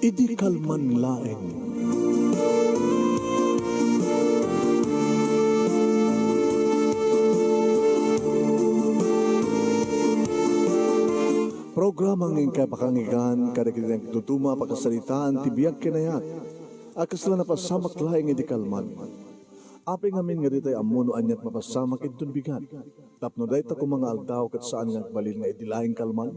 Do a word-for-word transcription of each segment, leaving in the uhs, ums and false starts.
Idi kalman laeng. Programa nga inkay pakanggan kadagiti nagtutuma a pakasaritaan ti biag ken ayat a kasla napasamak laeng idi kalman. Apay ngamin nga ditay ammo no aniat mapasamak inton bigat, tapno dayta koma nga aldaw ket saan nga agbalin nga idi laeng kalman?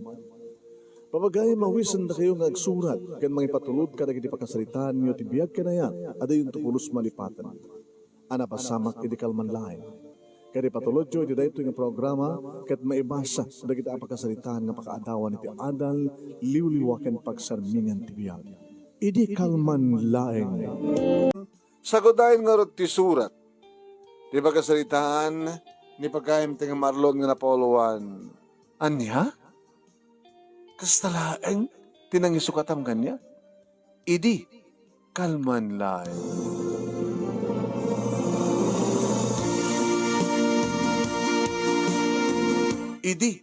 Papagayam a awisendakayo nga agsurat ken mangipatulod kadagiti pakasaritaanyo ti biag ken ayat a diyonto pulos malipatan a napasamak idi kalman laeng. Ket ipatulodyo iti daytoy nga programa ket maibasa dagiti a pakasaritaan nga pakaadawan iti adal, liwliwa ken pagsarmingan ti biag. Idi kalman laeng. Sagudayen ngarud ti surat ti pakasaritaan ni pagayam ti nga marlon nga napauluan. Ania? Kasta laeng ti nangisukatam kaniak? Idi, kalman laeng. Idi,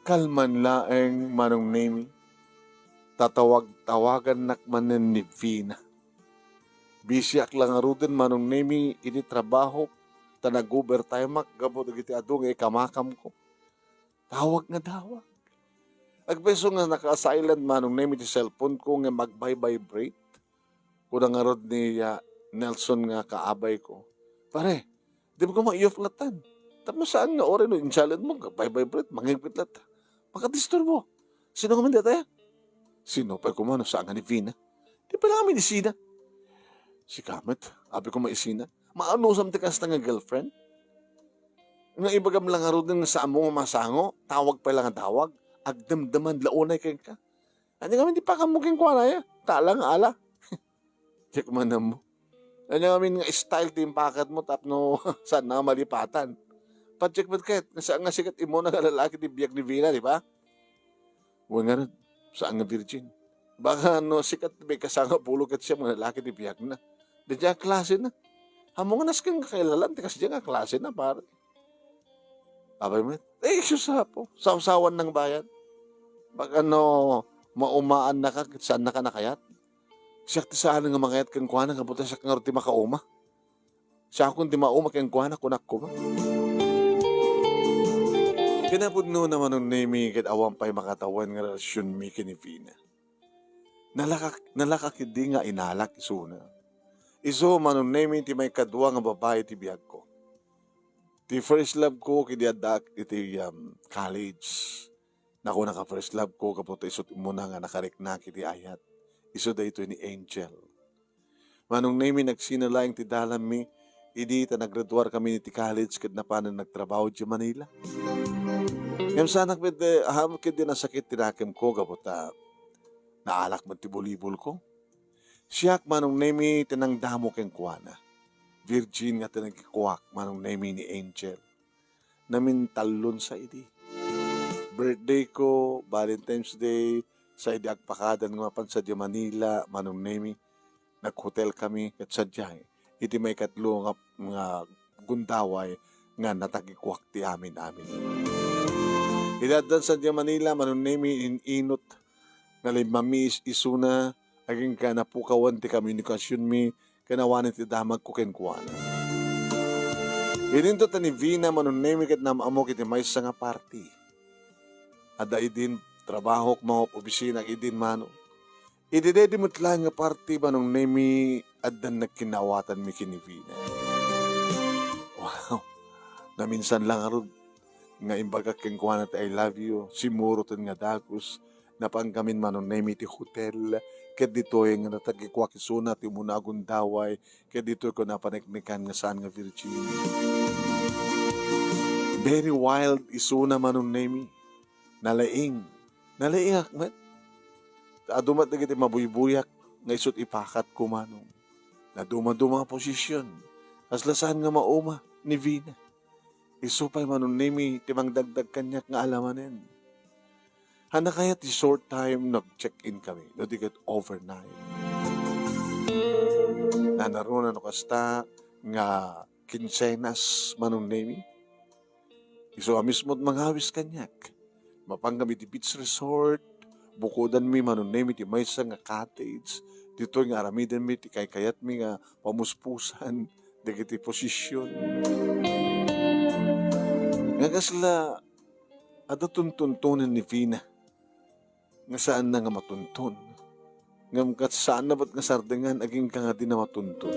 kalman laeng, Manong Nemi. Tatawag-tawagannak manen ni Vina. Bisiak la ngaruden, Manong Nemi, iti trabaho, ta nag-overtimeak gapu dagiti adu nga ikamakamko. Tawag nga tawag. Agpayso nga naka-silent, Manong Nemi, ti cellphone ko nga mag-vibrate. Kuna ngarud ni, ah, Nelson nga kaabay ko, "Pare, di mo koma i-off latan. Tapno saan nga oras no in-silent mo, vibrate, mangigpit lata. Makadisturbo. Sino nga man data ya?" Sino pay koma no saan nga ni Vina? Di pay la kami isina. Sika met, abi ko maisina. Maanusam ti kasta nga girlfriend? Nga ibagam la ngaruden nga saanmo nga masango, tawag pay la nga tawag, agdamdamag la unay kenka. Ania ngamin ti pakanmo kenkuana ya? Ta ala nga ala. Check man mo. Ania ngamin nga style ti impakatmo tapno saan nga malipatan? Pacheck met ket, nga saan nga sikat immuna nga lalaki ti biag ni Vina, di ba? Wen ngarud, saan nga virgin. Baka no sikat ti kasanga pulo ket siam nga lalaki ti biagna. Daydiay a klasena. Ammom nga nasken nga kailalan ti kasdiay nga klasena, pare. Apay met? Eh, Diyos apo. Sawsawan nang bayad. Baka no maumaannaka ket saannaka nakayat. Siak ti saan nga makayat kenkuana, gapu ta siak ngarud ti makauma. Siakon ti mauma kenkuana, kunak koma. Kinapudnona, Manong Nemi, ket awan pay makatawen nga relasionmi ken ni Vina. Nalaka, nalaka ketdi nga inalak isuna. Isu, Manong Nemi, ti maikadua nga babai ti biagko. Ti first love ko, idi addaak iti, um, college. Naku, naka-first love ko, gapu ta isu ti immuna nga nakariknak iti ayat. Isu daytoy ni Angel. Manong Nemi, nagsina laeng ti dalanmi idi ta naggraduar kami iti college ket napanen nagtrabaho idiay Manila. Ngem saanak met, eh, ahamek ketdi nasakit ti nakemko gapu ta naalak met ti bulibol ko. Siak, Manong Nemi, ti nangdamo kenkuana. Virgin nga ti nagikuak, Manong Nemi, ni Angel. Namintallon sa idi. Birthday ko, Valentine's Day, sa idi agpakadan nga mapan sadiay Manila, Manong Nemi, naghotel kami ket sadiay iti maikatlo nga, nga gundaway nga natagikuak ti amin-amin. Idi addan sadiay Manila, Manong Nemi, in-inut nga limmamiis isuna, agingga napukawan ti komunikasionmi ken awanen ti damagko kenkuana. Idinto ta ni Vina, Manong Nemi, ket nam-ammok iti maysa nga party. Adda idin trabahok, mangop-obisinak idin, Manong. Idi daydi met laeng nga party, Manong Nemi, addan nagkinnaawatanmi ken ni Vina. Wow! Naminsan la ngarud nga imbagak kenkuana ti "I love you," simmuroten nga dagus. Napankamin, Manong Nemi, iti hotel, ket ditoy nga natagikuak isuna ti umuna a gundaway, ket ditoyko napaneknekan nga saan nga virgin. Very wild isuna, Manong Nemi. Nalaing. Nalaingak met. Ta adu met dagiti mabuybuyak nga isut' ipakatko, Manong. Nadumaduma a posisyon. Kasla saan nga mauma ni Vina. Isu pay, Manong Nemi, ti mangdagdag kaniak nga alamanen. Hanna kayat ti short time nag-check-in kami, no di ket overnight. Nanaruna no kasta nga kinsenas, Manong Nemi. Isu a mismo ti mangawis kaniak. Mapan kami ti beach resort, bukodanmi, Manong Nemi, ti maysa nga cottage, ditoy nga aramidenmi ti kaykayatmi nga pamuspusan dagiti posisyon. Nga kasla, adda tuntuntonen ni Vina nga saanna nga matunton. Ngem ket saanna met nga sardengan agingga nga dina matunton.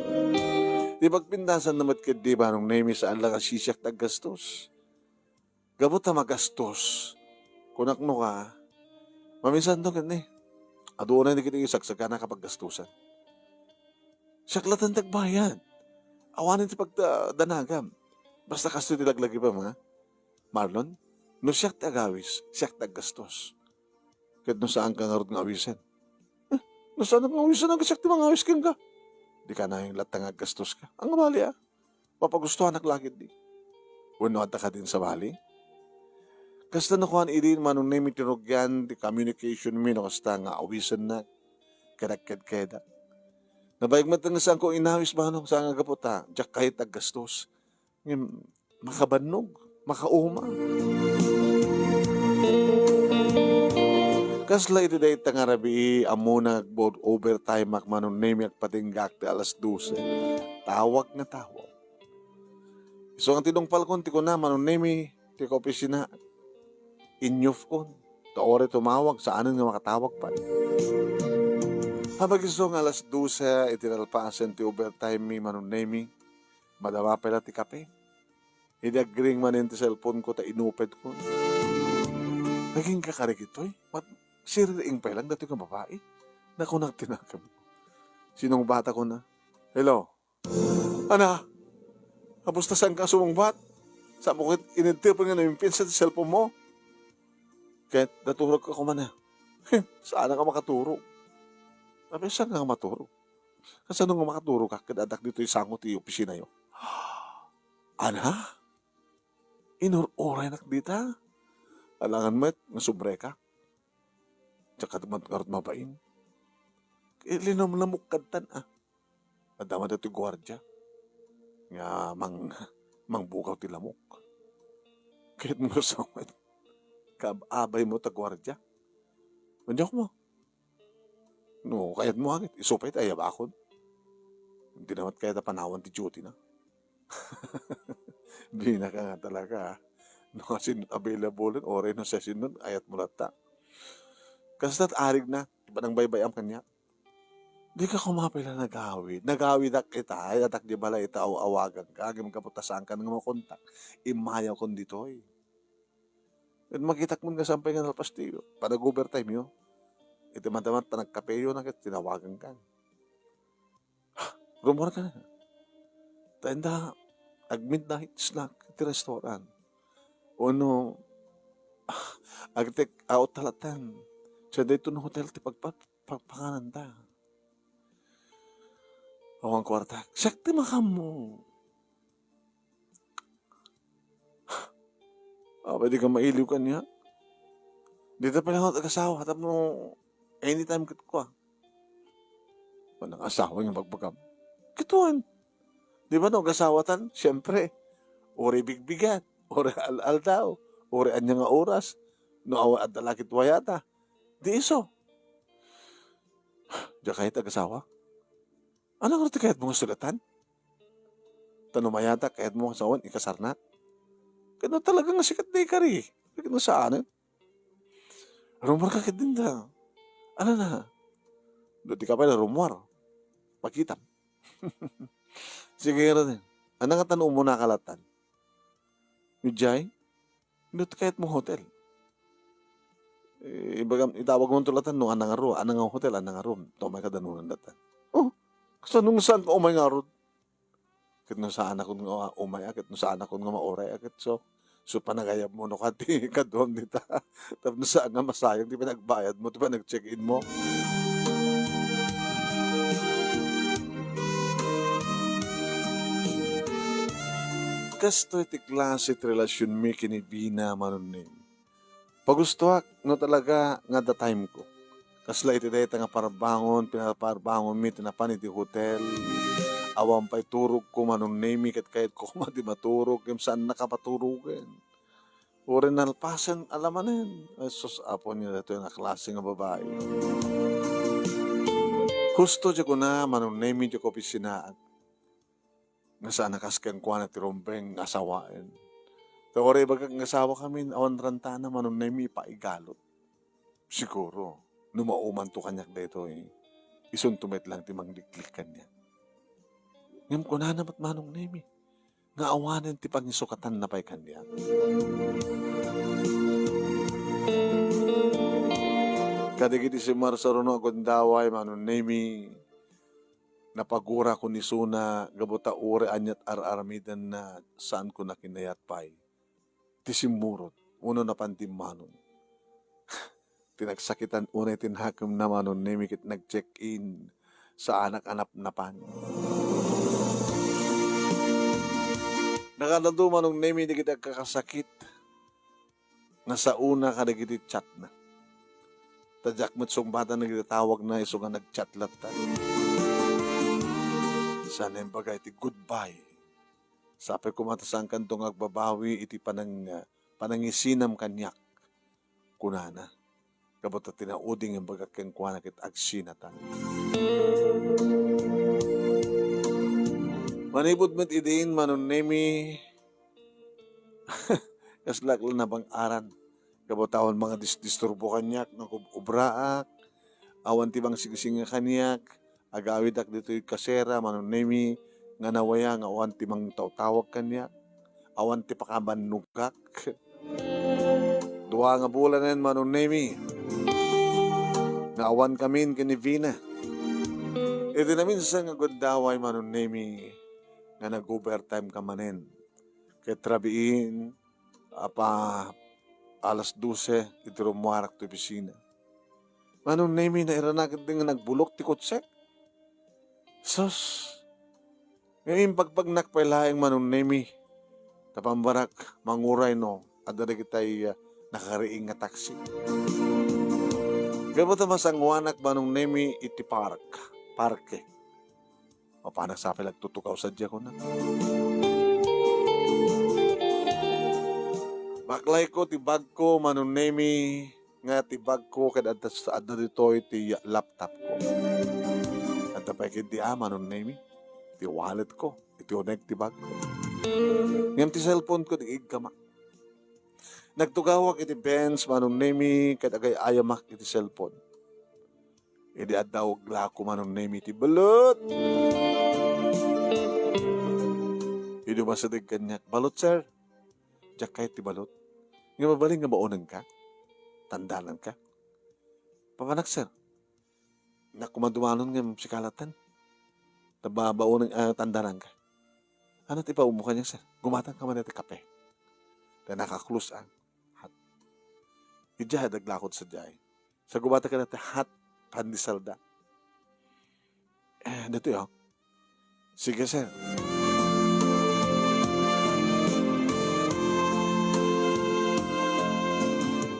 Ti pagpintasanna met ketdi, Manong Nemi, saan la nga siak ti aggastos. Gapu ta magastos, kunak no ka, maminsan to ket ni, adu unay dagiti sagsagana a paggastosan. Siak latta ti agbayad. Awanen ti pagdanagam. Basta kastoy ti laglagipem, ha? Marlon, no siak ti agawis, siak ti aggastos. Ket no saanka ngarud nga awisen? Eh, no saanak nga awisen, no siak ti mangawis kenka? Dika nangngeg latta nga aggastoska. Ania bali, a? Mapagustoanak la ketdi. Wenno adda kadin sabali? Kasta no kuan idi, Manong Nemi, ti rugian ti communication mi no kasta nga awisennak, kedak kedkedak. Nabayag met nga saanko inawis, Manong, saan nga gapu ta diak kayat aggastos. Ngem makabannog, makauma. Kasla iti dayta nga rabii, ammona nga agbaud overtime-ak, Manong Nemi, agpatinggak ti alas dose. Tawag nga tawag. Isu nga tinungpalkon ti kuna, Manong Nemi, ti kaopisina, inyufkon. Ta uray tumawag, saanen nga makatawag pay. Apay, isu nga alas dose iti nalpasen ti overtime mi, Manong Nemi, madama pay la ti kape. Idi agring manen ti cellphone ko ta inupedkon. Naging kakari kitoy. Mat-, siriring pay lang datoy nga babai. Nakunak ti nakemko. Sinungbatak kuna, "Hello? Ana? Apay ta saanka sumungbat? Saanmo ket inedtepen nga naimpiensa ti cellphone mo?" Ket naturogka koma. Saan nga makaturog? Apay, saan nga maturog? Kasano nga makaturog ka ket addak ditoy sango ti opisinayo? Ana? Inur-uraynak dita. Alangan met nga subreka. Diak met ngarud mabain. Linamlamok kadtan, a. Adda met datoy guardia nga mang-, mangbugaw ti lamok. Kayatmo sa met, kaab-abaymo ta guardia? Ania koma? No kayatmo, a ket isu pay ti ayabakon. Dina met kayat a panawan ti duty na. Binaka nga talaga, a. No kasin available, uray no siasino, ayatmo latta. Kasta't arigna, ti panangbaybay-am kaniak. Dika koma pay la nagawid. Nagawidak ita, ay, addak di balay ita, aw-awaganka, ngem gapu ta saankan nga makontak, immayawkon ditoy. Ket makitak met nga saan pay nga nalpas ti panag-overtime-yo. Iti madama ti panagkapeyo na ket tinawagankan. Rummuarka. Ta inda ag-midnight snack ti restaurant. Wenno, ag-take out ta latta. Sa daytoy nga hotel ti pagpa-, pagpangananta. Awan kuartak. Siak ti makaammo. Apay, dika mailiw kaniak? Dita pay lang agat agasawa tapno anytime ket kua. Manangasawa nga bagbagam. Ket wen. Di ba no agasawatan? Siempre, uray bigbigat, uray al-aldaw, uray ania nga oras. No awan adda la ket wayata. Di isu. Diak kayat agasawa. Ania ngarud ti kayatmo nga sulatan? Ta no mayata, kayatmo nga sawen, ikasarnak? Ket no talaga nga sika ti naikari, ket no saanen? Rummuarka ket dinta. Ania na? No dika pay la rummuar, pakitam. Sige ngarud. Ania ngata no umunaka latta? Idiay? No ti kayatmo nga hotel. Eh, ibagam, itawagmonto latta no ania nga ru-, ania nga hotel, ania nga room. Ta umayka danunan latta. Oh, kasano nga saanka umay ngarud? Ket no saanakon nga umay, a, ket no saanakon nga mauray, a, ket isu, isu panagayabmo no kadi kaduam dita. Tapno saan nga masayang ti panagbayadmo, ti panag-check-inmo. Kastoy ti klase ti relasionmi ken ni Vina, Manong Nemi. Pagustoak no talaga nga adda timeko. Kasla iti dayta nga parbangon, pinaparbangonmi ti napan iti hotel. Awan pay turogko, Manong Nemi, ket kayatko koma ti maturog, ngem saannaka paturogen. Uray nalpasen a lamanen. Ay, sus, Apo, ania daytoy nga klase nga babai. Husto diay kuna, Manong Nemi, diay ka opisinaak. Nga saan a kas kenkuana ti rumbeng nga asawaen. Ta uray ibagak nga asawakamin, awan rantana, Manong Nemi, ipaigalot. Siguro, no maumanto kaniak daytoy, isunto met lang ti mangliklik kaniak. Ngem kunana met, Manong Nemi, nga awanen ti pangisukatanna pay kaniak. Kadagiti simmarsaruno a gundaway, Manong Nemi, napagurakon isuna, gapu ta uray aniat ar-aramidenna, saanko a kinayat pay ti simmurot, wenno napan dimmanon. Ti nagsakitan unay ti nakemna, Manong Nemi, ket nag-check-in, saanak a napnapan. Nakaadda, Manong Nemi, dagiti agkakasakit nga saona kadagiti chatna. Ta diak met sungbatan dagiti tawagna isu nga nag-chat latta. Saan a imbagak iti goodbye. Sapay koma ta saankanto nga agbabawi iti panang-, panangisinam kaniak, kunana. Gapu ta tinaudi nga imbagak kenkuana ket agsinatan. Manipud met idin, Manong Nemi, kaslak la nabang-aran. Gapu ta awan mangdisdisturbo kaniak no ag-obraak, awan ti mangsigsinga kaniak, agawidak ditoy kasera, Manong Nemi, nga nawaya nga awan ti mangtawtawag kaniak, awan ti pakabannogak. Dua nga bulanen, Manong Nemi, nga awankamin ken ni Vina. Iti naminsan nga gundaway, Manong Nemi, nga nag-overtime ka manen. Ket rabiin, apa, alas dose, iti rummuarak ti opisina. Manong Nemi, nairanaket nga nagbulok ti kotsek. Sus! Nga impagpagnak pay laeng, Manong Nemi. Ta pambarak, manguray no, adda dagitay, ah, nakariing nga taxi. Gapu ta masanguanak, Manong Nemi, iti park, parke. Mapanak sapay la agtutukaw sadiay, kuna. Baklayko ti bagko, Manong Nemi, nga ti bagko ket adda, adda ditoy ti laptopko. Adda pay ketdi, a, Manong Nemi, ti walletko, iti uneg ti bagko. Ngem ti cellphoneko, di iggamak. Nagtugawak iti bench, Manong Nemi, ket agay-ayamak iti cellphone. Idi adda aglako, Manong Nemi, ti balut. Idi umasideg kaniak, "Balut, sir?" "Diak kayat ti balut." "Nga mabalin nga baonenka? Tandananka?" "Papanak, sir." "Nak, kumadumanon ngem sika latta. Ta ba-, baonen, ah, tandananka." "Ania ti ipaubmo kaniak, sir?" "Gumatangka man iti kape." Ta nakaklos, a, hat. Idiay, adda aglako sadiay. Sa gumatanka dayta hat pandisalda. Eh, daytoy, o. Sige, sir.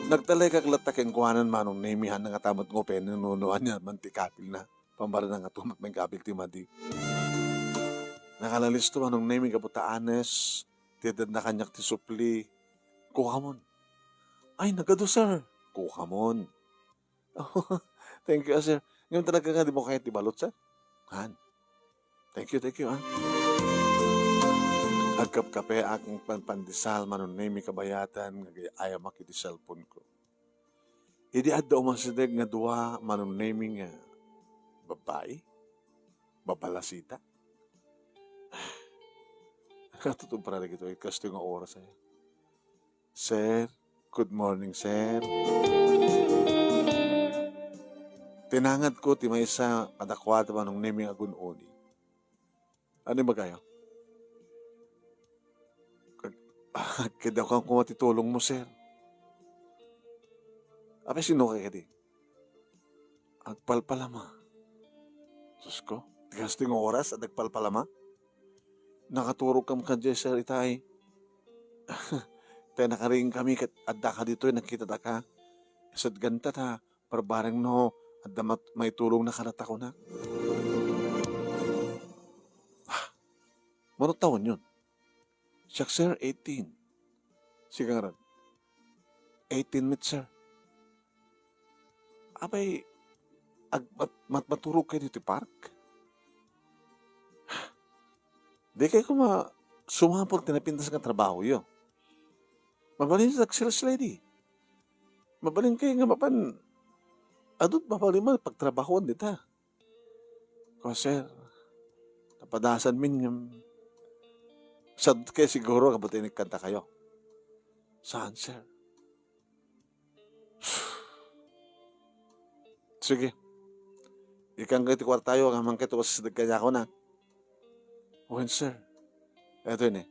Nagtalekak latta kenkuana, Manong Nemi, haan nga ta met nga upenen no, no ania man ti kapilna. Pambarna nga tumak may kapil ti madi. Nakalalisto, Manong Nemi, gapu ta anes, ti adda kaniak ti supli. Kukamon. Ay, nagadu, sir. Kukamon. Thank you, ah, sir. Ngem talaga nga dimo kayat ti balut, sir? Han. Thank you, thank you, ah. Agkapkapeak nga panpandesal, Manong Nemi, kabayatan nga agay-ayamak iti cellphone ko. Idi adda umasideg nga dua, Manong Nemi, nga babbai, babalasita. Nakatutubra dagitoy, kastoy nga oras, ay. Sir, good morning, sir. Tinangadko ti maysa kadakuada, Manong Nemi, nga agun-uni. Ania imbagayo? Kag-, kadakuan koma ti tulongmo, sir. Apay, sino ka kadi? Agpalpalama. Sus ko, ti kastoy nga oras, adda agpalpalama? Nakaturogkami kadiay, sir, itay. Tay nakariingkami ket addaka ditoy, nakitataka. Isu gayam ta barbareng no adda mat-, maitulongna kadata, kunak. Ah, mano tawenyon? Siak, sir, eighteen. Sika ngarud? eighteen minutes, sir. Apay, ag-, mat-, mat-, maturog kayo ditoy park? Di kayo kuma-, sumapul ti napintas nga trabahoyo. Mabalin sa sales lady. Mabalin kayo nga mapan, adut mabalin man pagtrabahoan dita. Ko, sir, napadasan min nga, sad kayo siguro, kabut inikkanta kayo. Saan, sir? Sige. Ikan kayo ti kwartayo, nga man kayo tuwas sa dagkanya ko na. Wen, sir. Eto ini.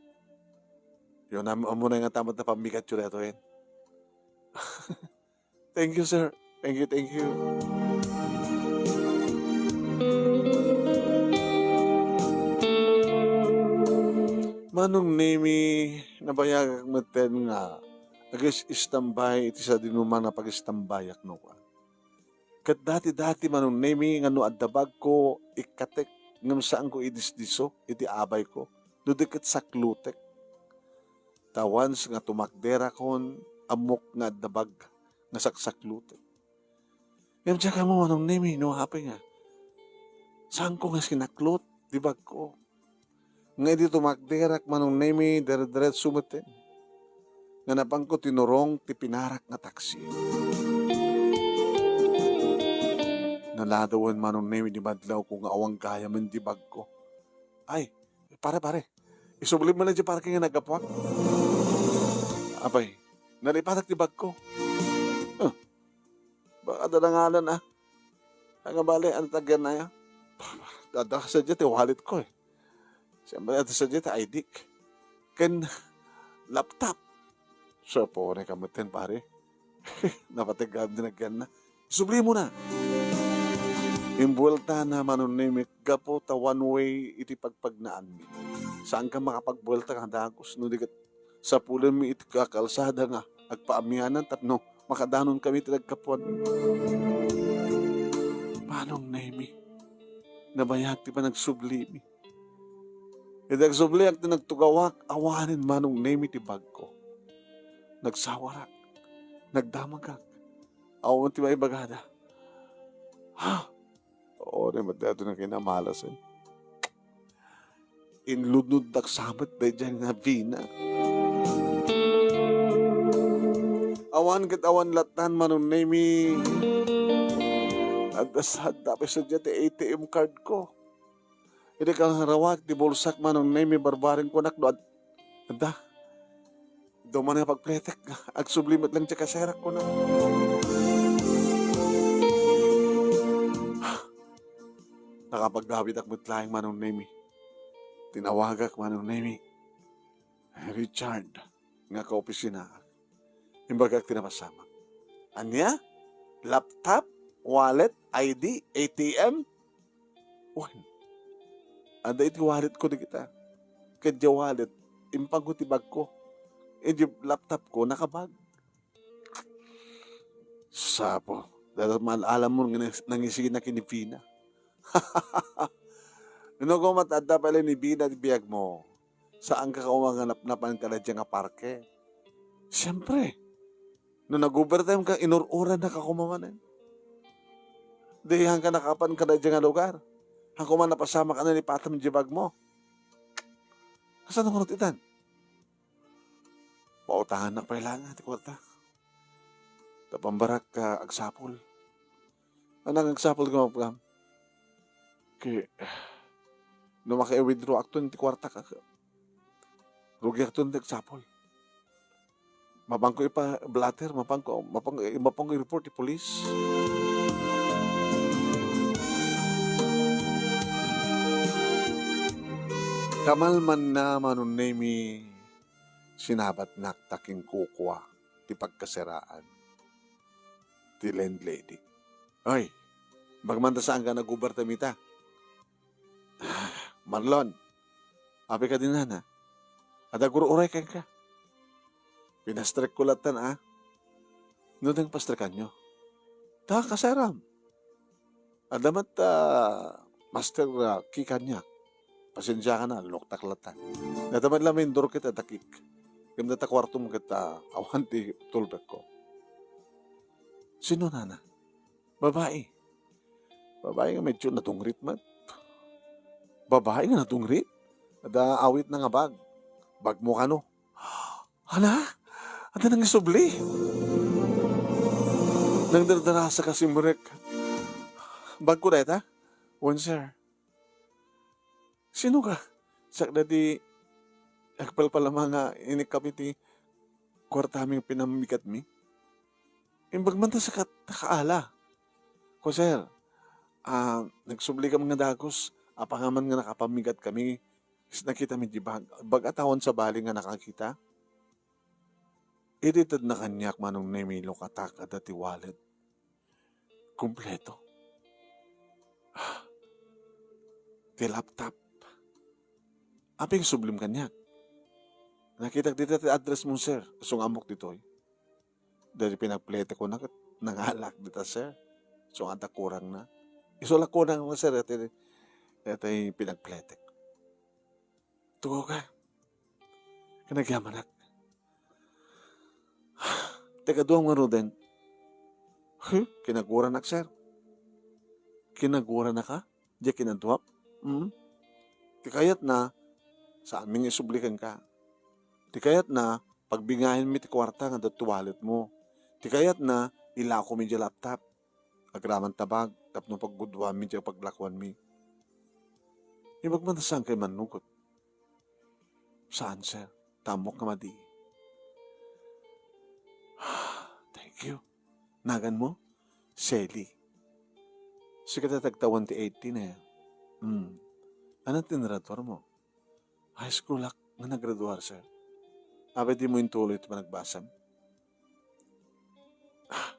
Yun, am-, amo na nga tamat na pambigat yun, eto yun. Thank you, sir. Thank you, thank you. Manong Nemi, nabayagak metten nga agis-istambay iti sadinoman a pag-istambayak no kua. Ket dati-dati, Manong Nemi, nga no adda bagko, ikkatek, ngem saanko idisdiso iti abayko no di ket saklutek. Ta once nga tumakderakon, ammok nga adda bag nga saksaklutek. Ngem diak ammo, Manong Nemi, no apay nga saanko nga sinaklot ti bagko. Nga idi tumakderak, Manong Nemi, dire-diretso metten nga napanko tinurong ti pinarak nga taksi. Naladawen, Manong Nemi, di madlawko nga awan gayamen ti bagko. Ay, pare, pare, isublim man lang di parking nga naggapuak. Apay, nalipatak ti bagko. Huh. Baka dadanganan, ah. Nga bale, ano tagyan na ya? Dada sa ti wallet ko, eh. Siyempre, ito sa ti I D ken laptop. So, pore ka metten, pare. Napateg ka dinagyan na. Subli mo na. Imbuelta na, Manong Nemi, gapu ta one way iti pagpagnaanmi. Saan ka makapagbuelta nga dagus, no di ket sapulenmi iti kakalsada nga agpaamianan tapno makadanon kami iti naggapuan. Manong Nemi, nabayag ti panagsublimi. Iti agsubliak ti nagtugawak, awanen, Manong Nemi, ti bagko. Nagsawarak, nagdamagak. Awan ti maibagada. Ha? Oo, ni met daytoy nga kinamalasen. Inludnoddak sa met daydiay nga Vina. Awan ket awan lattan, Manong Nemi. Adda sa, adda pay sa diay ti A T M card ko. Idi kangarawa ti bulsak, Manong Nemi, barbareng kunak no ad-, adda. Duman nga pagpletek, agsubli met lang ti kaserak kunak. Nakapagdawidak met laeng, Manong Nemi. Tinawagak, Manong Nemi. Richard, nga kaopisina. Imbagak ti napasamak. Ania? Laptop? Wallet? I D? A T M? Wen, adda iti wallet ko dagita. Ket diay wallet, impanko ti bagko. Iti laptop ko, nakabag. Sapo, dada mal-alam mo nga nang-, nangisina ken ni Vina. No koma ta adda pay laeng ni Vina ti biagmo, saanka koma nga napnapan kadaydiay nga parke. Siempre, no nag-overtime ka, inur-uran na ka koma manen. Di hanka nakapan kadaydiay nga lugar. Hanko man napasamak a nalipatam diay bagmo. Kasano ngarud itan? Pautangannak pay laeng ti kuarta. Ta pambarak nga agsapul. Ania nga agsapul, Gumamgam? Ket, no maka-withdraw akton ti kuartak, rugi akton ti agsapul. Mapanko ipa-blotter, mapanko, mapanko, mapanko i-report ti pulis. Kamalmanna, Manong Nemi, sinabatnak ta kinkukua ti pagkaseraan ti landlady. Oy, bagaman ta saanka nag-overtime ita. Marlon, apay ka dinana? Adda gur-uray kenka. Pinastrek ko lattan, a. No deng pastrekanyo. Ta, kasaram. Adda met, ah, master, ah, key kaniak. Pasensiaka na, luktak lattan. Adda met la main door ket adda key. Ngem dayta kuartom ket, ah, awan ti tulpekko. Sino nana? Babai. Babai nga medyo nadungrit met. Babai nga nadungrit? Adda awitna nga bag. Bagmo kano? Ana? Adda nangisubli? Nagdardarasa ka, simrek. Bagko dayta? Wen, sir. Sino ka? Sakdadi agpalpalama nga inikami ti kuartami nga pinammigatmi. Imbag man ta saka ta kaala. Ko, sir, ah, nagsubli kami nga dagus, apaman nga nakapammigat kami, nakita mi di bag, bag a tawen sabali nga nakakita. Idi tedna kaniak manong nimilokatak adda ti wallet. Kompleto. Ti laptop. Apay nga sublim kaniak? Nakitak dita ti address mo, sir. Isu nga ammok ditoy. Dagiti pinagpletek ko na ket nangalak dita, sir. Isu nga adda kurangna. Isu la kurangna, sir, iti, iti pinagpletek. Tugaw ka. Kanagyamanak. Ti kaduam ngaruden. Huh, kinaguranak, sir. Kinagurana ka? Diay kinaduak? Hmm? Ti kayatna, saanmi nga isubli kenka. Ti kayatna, pagbingaenmi ti kuarta nga adda ti wallet mo. Ti kayatna, ilakomi diay laptop. Agraman ta bag tapno paggudoanmi diay paglakuanmi. Imbag man ta saanka immannugot. Saan, sir. Ta ammok nga madi. Thank you. Naganmo? Selly. Sika ti tagtawen ti eighteen, eh. Hmm. Ania ti naraduarmo? High school-ak nga nagraduar, sir. Apay dimo intuloy ti panagbasam? Ah,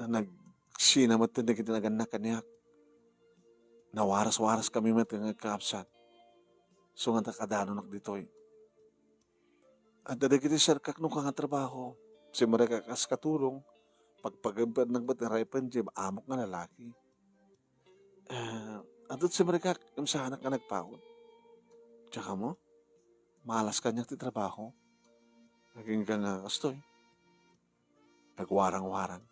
nagsina met dagiti nagannak kaniak. Nawaras-waraskami met nga agkaabsat. Isu nga ta kadanonak ditoy. Adda dagiti serkak no ka nga trabaho. Simrekak a kas katulong. Pagpagabbanak met nga reference, amok nga lalaki. Eh, adda ti simrekak, imsanak nga nagpaut. Tsaka mo, malas kaniak ti trabaho. Agingga nga kastoy. Nagwarang-warang.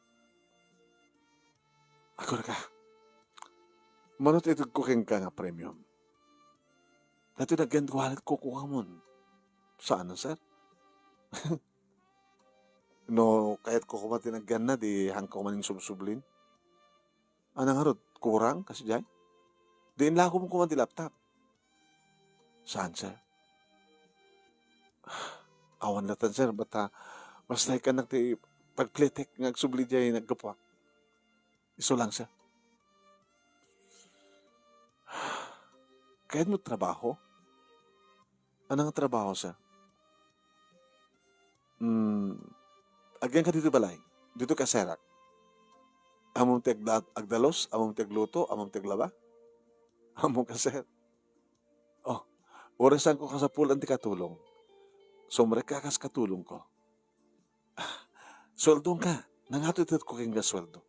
Agurka. Mano ti itedko kenka nga premium? Datoy dagiti wallet ko kukamon. Saan, sir? No, kayatko koma ti nagyanna, di haanko man insubsublin. Ania ngarud, kurang kasdiay? Di inlakom koma ti laptop. Saan, sir? Awan latta, sir, basta, basta ikkannak ti pagpletek nga agsubli diay naggapuak. Isu lang, sir. Kayatmo trabaho? Ania nga trabaho, sir? Hmm, agyanka ditoy balay. Ditoy kaserak. Ammom ti agda-, agdalus? Ammom ti agluto? Ammom ti aglaba? Ammom ka, sir. Oh, uray saanko kasapulan ti katulong. Sumrekka kas katulongko. Ah, sueldo, inka. Ania nga itedko kenka sueldo?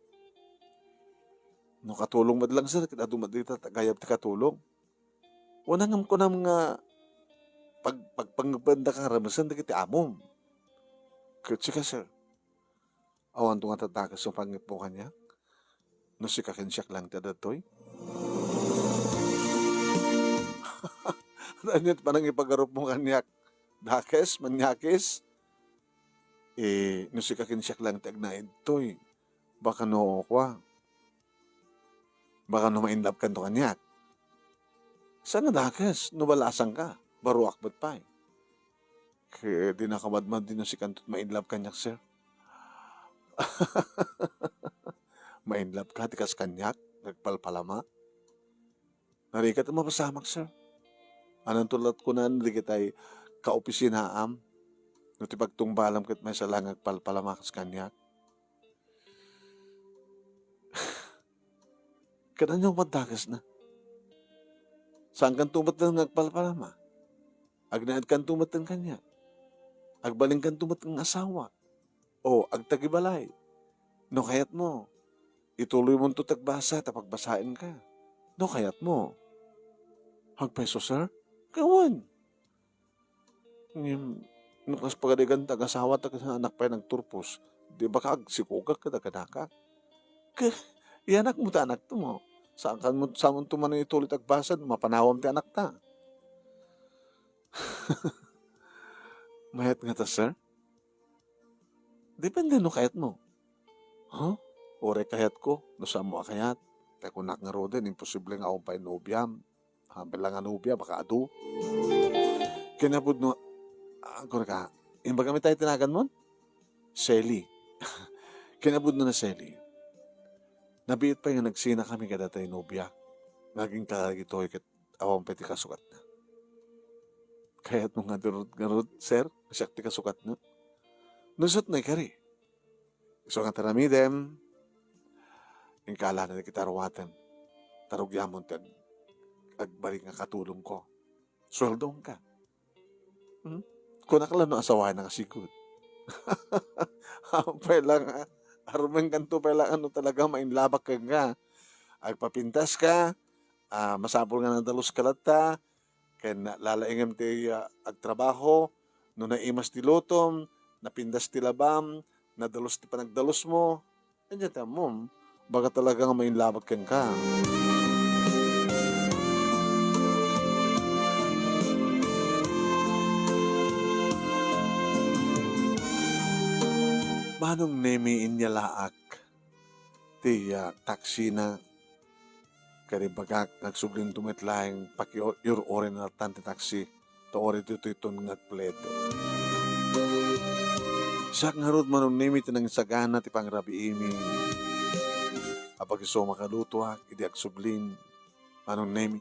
No katulong met lang, sir, ket adu met dita ti agayab ti katulong. Wen, ngem kunam nga pag-, pagpangngependaka nga ramesen dagiti amom. Ket sika, sir, awanto nga tadakes nga pangngepmo kaniak? No sika ken siak lang ti adda ditoy? Ania ti panangipagarupmo kaniak? Dakes, manyakis? Eh, no sika ken siak lang ti agnaed ditoy, baka no, kua, baka no ma-inlove kanto kaniak. Saan a dakes, no balasangka, baruak met pay. Ket dinaka madmadi no sikanto ti ma-inlove kaniak, sir. Ma-inlove ka ti kas kaniak, nagpalpalama. Narigat a mapasamak, sir. Ananto la't kunan dagitay kaopisinaam no ti pagtungbalam ket maysa la nga agpalpalama kas kaniak? Ket ania met dakesna? Saankanto met nga agpalpalama? Agnaedkanto met kaniak? Agbalinkanto met nga asawa? O agtagibalay? No kayatmo, ituloymonto ti agbasa ta pagbasaenka. No kayatmo. Agpayso, sir? Ket wen. Ngem, no kas pagarigan ti agasawa ta ket anak pay nagturpos, Di ba ka agsikogak kadakadaka? Ke, iyanakmo ti anakto mo. Saan kan mo, saan mo to man ituloy ti agbasad, mapanawam ti anakta. Mayat ngata, sir? Depende no kayatmo. Huh? Uray kayatko, no saanmo a kayat. Kay kunak ngaruden, imposible nga awan pay nobiam. Haanpay la nga nobia, baka adu. Kinapudno, ah, kunaka, imbagam ita ti naganmon? Sally. Kinapudno ni Sally. Nabiit pay nga nagsinakami kadata ti nobia. Nga agingka dagitoy ket awan pay ti kasukatna. Kayatmo nga ngarud, ngarud, sir, siak ti kasukatna? Nusot na ikari. Isu nga aramidem, ingka la dagiti aruatem. Ta rugiamon ti ag-, agbalik nga katulongko. Sueldoka. Hmm? Kunak la no asawaennak a sigud. Haanpay la nga, armenkanto pay la no talaga mainlabak kenka. Agpapintaska, ah, masapul nga nadaluska latta, ken lalaingem ti, ah, agtrabaho, no naimas ti lutom, napintas ti labam, nadalus ti panagdalusmo, ania ti ammom, baka talaga nga mainlabak kenka. Manong Nemi, inyalaak ti, ah, taksina. Kadi bagak, agsublin to met laeng pakiur-urinatan ti taksi, ta uray ditoyton nga agplete. Siak ngarud, Manong Nemi, ti nangsagana ti pangrabiimi. Apag isu makalutoak idi agsublin, Manong Nemi.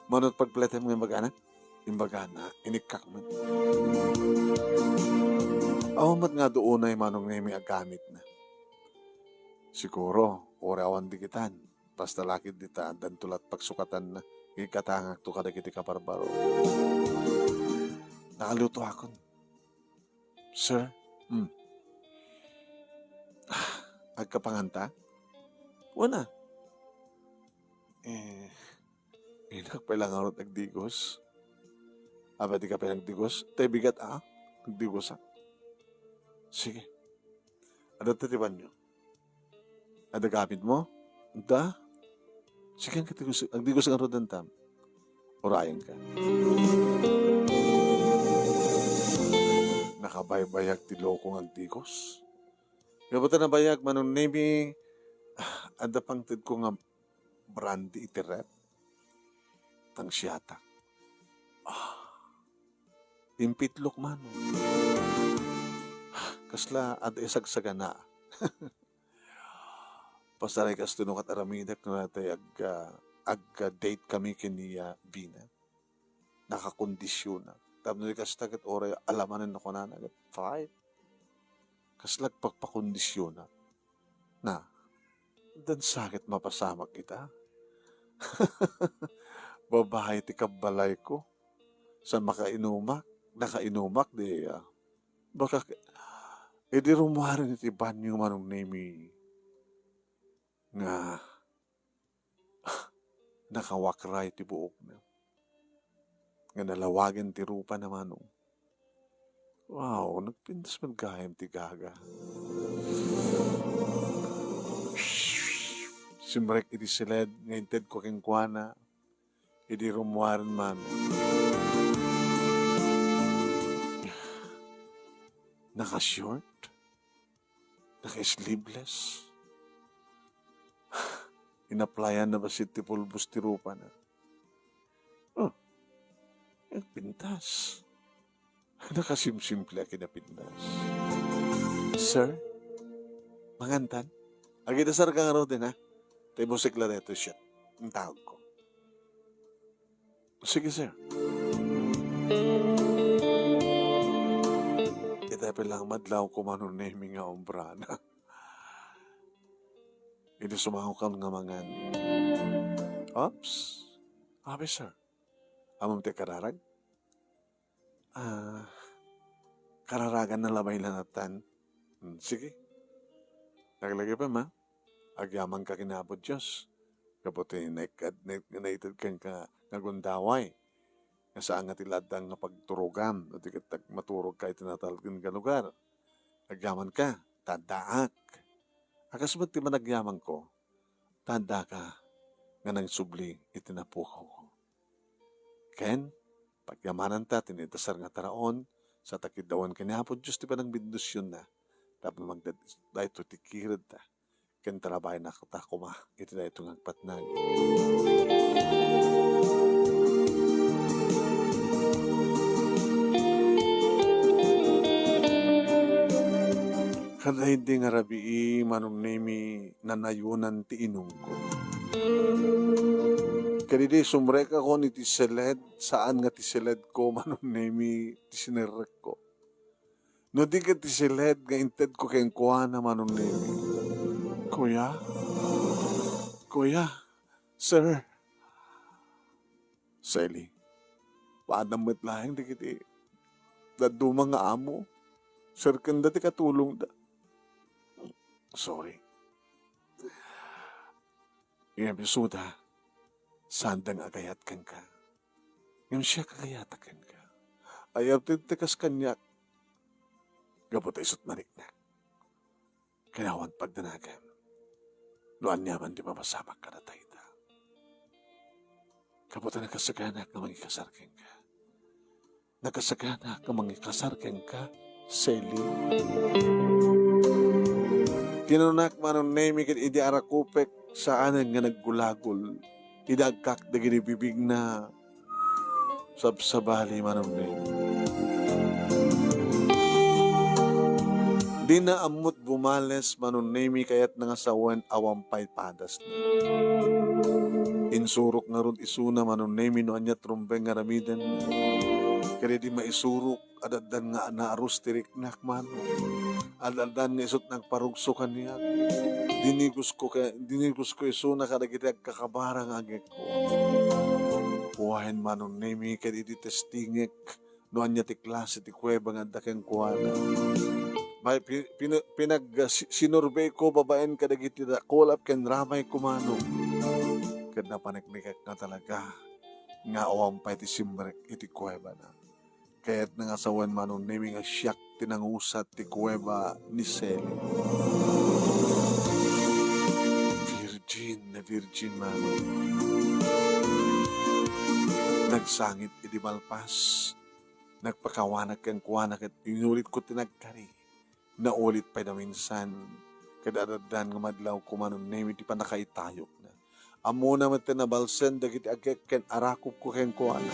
Mano ti pagpletem nga imbagana? Imbagana, inikkak met. Awan met nga adu unay, Manong Nemi, a gamitna. Siguro, uray awan digitan. Basta la ketdi ta addanto la't pagsukatanna, ikatangakto kadagiti kabarbaro. Nakalutoakon. Sir? Hmm. Agkapanganta? Wen a. Eh, inak pay la ngarud agdigos. Apay, dika pay nagdigos? Tay bigat a, agdigosak. Sige. Adda ti banyo. Adda gamitmo? Adda? Sige, agdigos, agdigos ngarud, antam. Urayenka. Nakabaybayag ti loko nga agdigos. Gapu ta nabayag, Manong Nemi, ah, adda pangtedko nga brandy iti ref. Tangsiatak. Ah, impitlok, Manong. Kasla adda isagsagana. Pasaray kasto no ket aramidek no natay ag-, ah, ag-, ah, date kami ken ni, ah, Bina. Nakakondisionak. Tapno di kasta ket uray alamanen no kunana ket, "Fight." Kasla agpakpakondisionak. Na, dansa ket mapasamak ita. Babae ti kabbalayko. Sa makainumak, nakainumak di, ah, baka, idi rummuaren iti banyo, Manong Nemi, nga nakawakray ti buokna. Nga nalawagen ti rupana, Manong. Wow, nagpintas met gayam ti gaga. Simrek iti siled nga intedko kenkuana. Idi rummuaren, Manong. Naka-short? Naka-sleeveless? Inaplayan na bassit ti pulbos ti rupana? Oh, nagpintas. Nakasimsimple a kinapintas. Sir, mangantan? Agidasarka ngaruden, ha? Tay musik la daytoy, shot. Ang tawag ko. Sige, sir. Ita pay la nga madlawko, Manong Nemi, nga obrana. Idi sumangokan nga mangan. Oops. Abi, sir. Ammom ti kararag? Ah, kararaganna la pay la natan. Hmm, sige. Laglagipen, ma. Agyamanka ken Apo Dios. Gapu ti naikad-, nai-, naited kenka nga gundaway. Nga saan nga ti laddang nga pagturogam, no di ket tag-, maturogka iti natalgen nga lugar. Agyamanka. ta addaak. A kas met ti managyamanko, ta addaka nga nangsubli iti napukawko. Ken, pagyamananta ti naidasar nga taraon, sa ta kiddawan ken ni Apo Dios ti panangbendisionda, tapno magdaytoy ti kiredda, ken tarabayenna koma iti daytoy nga agpatnag. Kadaydi nga rabii, Manong Nemi, nanayonan ti inumko. Kadaydi, sumrekakon iti seled, saan nga ti seledko, Manong Nemi, ti sinerrekko. No di ket ti seled nga intedko kenkuana, Manong Nemi. Kuya? Kuya? Sir? Sally, paanam met laeng dagiti dadduma nga amo. Serkenda ti katulongda. Sorry. Ngem isuda, saanda nga agayat kenka. Ngem siak, agayatak kenka. Ayabten ti kas kaniak. Gapu ta isu't mariknak. Ken awan pagdanagem no aniaman ti mapasamak kadatayo. Gapu ta nakasaganak nga mangikasar kenka. Nakasaganak nga mangikasar kenka, Sally. Kinanunak, Manong Nemi, ket idi arakupek, saanen nga naggulagol. Idi agkak dagiti bibigna, sabsabali, Manong Nemi. Dina ammot bumales, Manong Nemi, kayatna nga sawen awan pay padasna. Insurok ngarud isuna, Manong Nemi, no ania ti rumbeng nga aramiden. Ket idi maisurok, ad-addan nga naarus ti riknak, Manong. Ad-addan nga isu't nagparugso kaniak. Dinigosko ka-, dinigosko isuna kadagiti agkakabara nga agekko. Wen, Manong Nemi, ket idi testingek no ania ti klase ti kuweba nga adda kenkuana. May pi-, pina-, pinag-, si-, sinurbeyko babaen kadagiti dakulap ken ramayko, Manong. Ket napaneknekek nga talaga nga awan pay ti simrek iti kuwebana. Kayatna nga sawen, Manong Nemi, nga siak ti nangusat ti kuweba ni Sally. Virgin na virgin, Manong. Nagsangit idi malpas. Nagpakawanak kenkuana ket inulitko ti nagkari. Naulit pay daminsan, ket ad-addan nga madlawko, Manong Nemi, ti pannakaitayokna. Ammona met ti nabalsen dagiti agek ken arakupko kenkuana.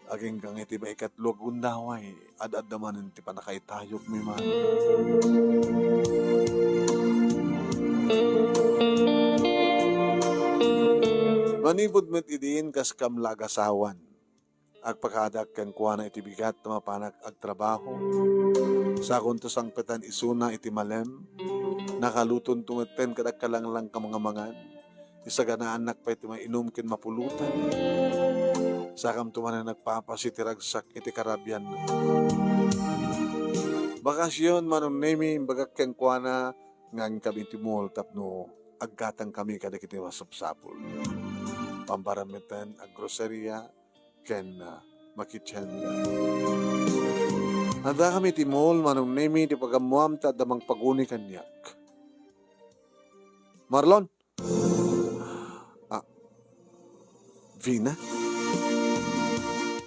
Agingga nga iti maikatlo a gundaway, ad-adda manen ti pannakaitayokmi, Manong. Manipud met idin, kaskam la agasawan. Agpakaadak kenkuana iti bigat ta mapanak agtrabaho. Sakonto sangpetan isuna iti malem. Nakalutonto metten ket agkalanglang ka mangan. Isaganaannak pay ti mainum ken mapulotan. Sakamto manen nagpapas iti ragsak iti karabianna. Bakasion, Manong Nemi, imbagak kenkuana nga inkami ti mall tapno aggatangkami kadagiti masapsapul. Pambaran metten, aggroseria, ken, ah, makitchen. Addakami iti mall, Manong Nemi, ti pagammoam ta adda mangpaguni kaniak. Marlon? Ah, Vina?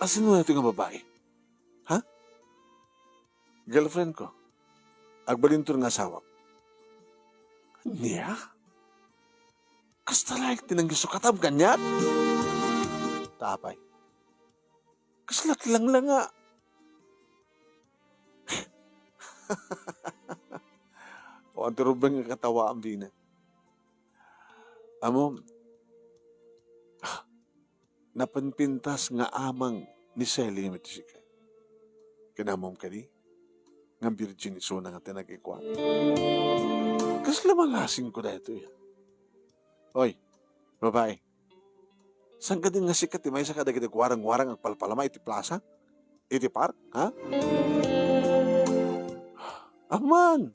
Asino daytoy nga babai? Ha? Girlfriend ko. Agbalinton nga asawak. Ania? Kasta laeng ti nangisukatam kaniak? Ta apay? Kasla ti langlanga. O, ang turubeng nga katawa ang bina. Amo, napanpintas nga amang ni Selly met sika. Ken ammom kadi, nga virgin isuna nga tinagikuan. Kasla malasing ko daytoy. Oy, babai. Saan ka din nga sika ti maysa kadagiti guarang-guarang agpalpalama iti plasa? Iti park, ha? Aman!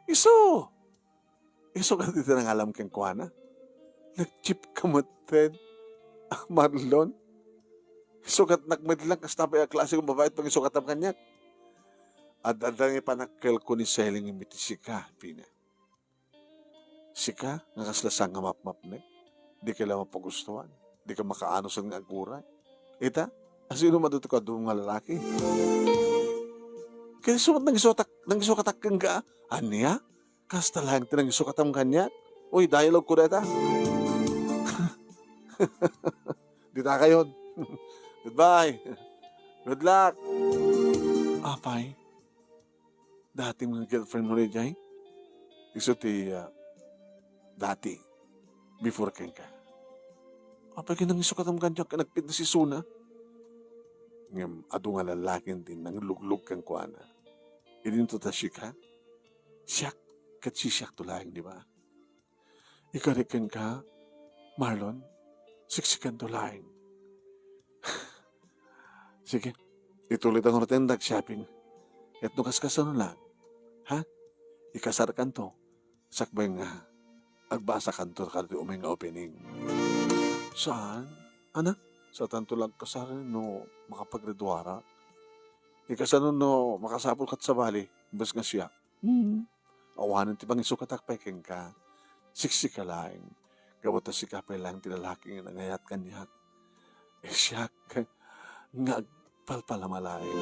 Isu! Isu ket iti nangalam kenkuana. Nag-jeep ka metten, Marlon. Isukat nakmed lang kasta pay a klase nga babai ti pangisukatam kaniak. Adda nga ipanakkelko ni Selly ngem iti sika, Vina. Sika nga kasla saan nga mapmapnek, dika la mapagustuan, dika makaanusan nga aguray. Ita, asino maduto kadu nga lalaki? Kaysa met nangisukatak, nangisukatak kenka, ania? Kasta laeng ti nangisukatam kaniak? Uy, dialogue ko dayta. Dita kayon. Goodbye. Good luck. Apay, dati nga girlfriend mo daydiay? Isu ti, ah, dati, before kenka. Apay ket nangisukatam kaniak ket nagpintas isuna. Ngem adu nga lallaki ti nangluglug kenkuana. Idinto ta sika, siak ket sisiakto laeng, di ba? Ikari kenka, Marlon, siksikanto laeng. Sige, ituloy ta ngarud ti enda nga shopping. Ket no kaskasano laeng, ha? Ikasarkanto, sakbay nga agbasakanto kadagiti umay nga opening. Saan? Ana? Saantanto la agkasar no makapaggraduarak? Ikasano no makasapulka iti sabali, imbes nga siak? Hmm. Awanen ti pangisukatak pay kenka. Siksika laeng. Gapu ta sika pay laeng ti lalaki nga nangayat kaniak. E siak nga agpalpalama laeng.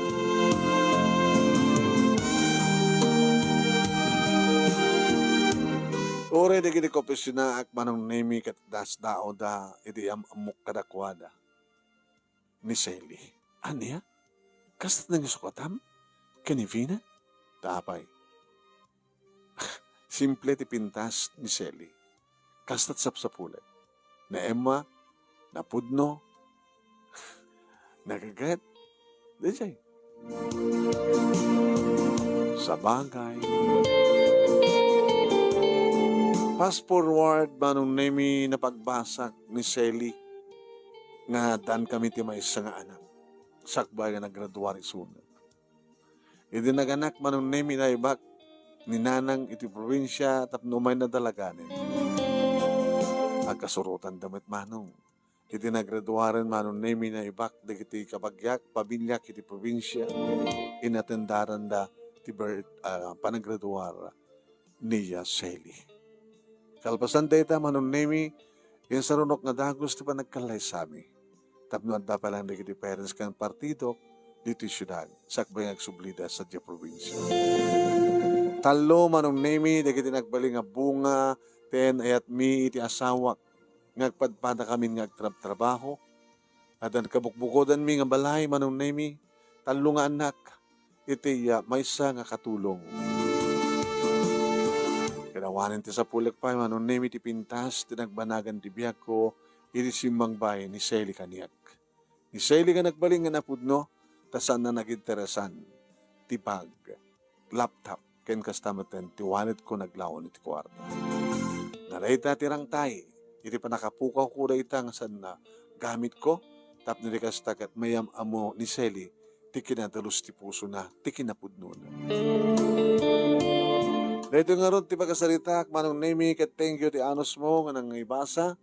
Uray dagiti kaopisinaak, Manong Nemy, ket dasdaawda iti am-ammok kadakuada ni Selly. Ania? Kasta ti nangisukatam ken ni Vina? Ta apay? Simple ti pintas ni Selly. Kasta ti sapsapulet. Naemma, napudno, nagaget. Daydiay. Sabagay. Fast forward, Manong Nemy, napagbasak ni Selly nga addaan kami ti maysa nga anak. Sakbay nga naggraduar isuna. Idi naganak, Manong Nemy, naibak ni nanang iti probinsia tapno umayna dalaganen. Agkasurotanda met, Manong. Iti naggraduaren, Manong Nemy, naibak dagiti kabagiak, pamiliak iti probinsia. Inatendaranda ti bir-, ah, panaggraduar ni, ah, Selly. Kalpasan dayta, Manong Nemy, insarunok nga dagus ti panagkallaysami. Tapno adda pay laeng dagiti parents ken partidok ditoy siudad, sakbay nga agsublida sadiay probinsia. Tallo, Manong Nemy, dagiti nagbalin nga bunga ti yan-ayatmi iti asawak nga agpadpadakamin nga agtrabtrabaho. Addan kabukbukodanmi nga balay, Manong Nemy, tallo nga annak iti, ah, maysa nga katulong. Ket awanen ti sapulek pay, Manong Nemy, ti pintas ti nagbanagan ti biagko iti simmangbaay ni Selly kaniak. Ni Selly nga nagbalin nga napudno, ta saanna naginteresan ti bag, laptop, ken kasta metten ti walletko naglaon iti kuarta. Nga dayta ti rangtay iti pannakapukawko dayta nga saanna gamitko, tapno di kasta ket mayam-ammo ni Selly ti kinadalus ti pusona, ti kinapudnona. Daytoy ngarud ti pakasaritaak, Manong Nemy, ket thank you ti anusmo nga nangibasa.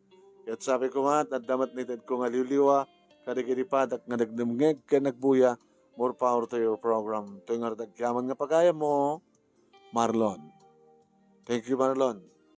Ket sabi ko met, adda met nitedko nga liwliwa kadagiti padak nga nagdemngeg ken nagbuya. More power to your program. Toy ngarud agyaman nga pagayammo, Marlon. Thank you, Marlon.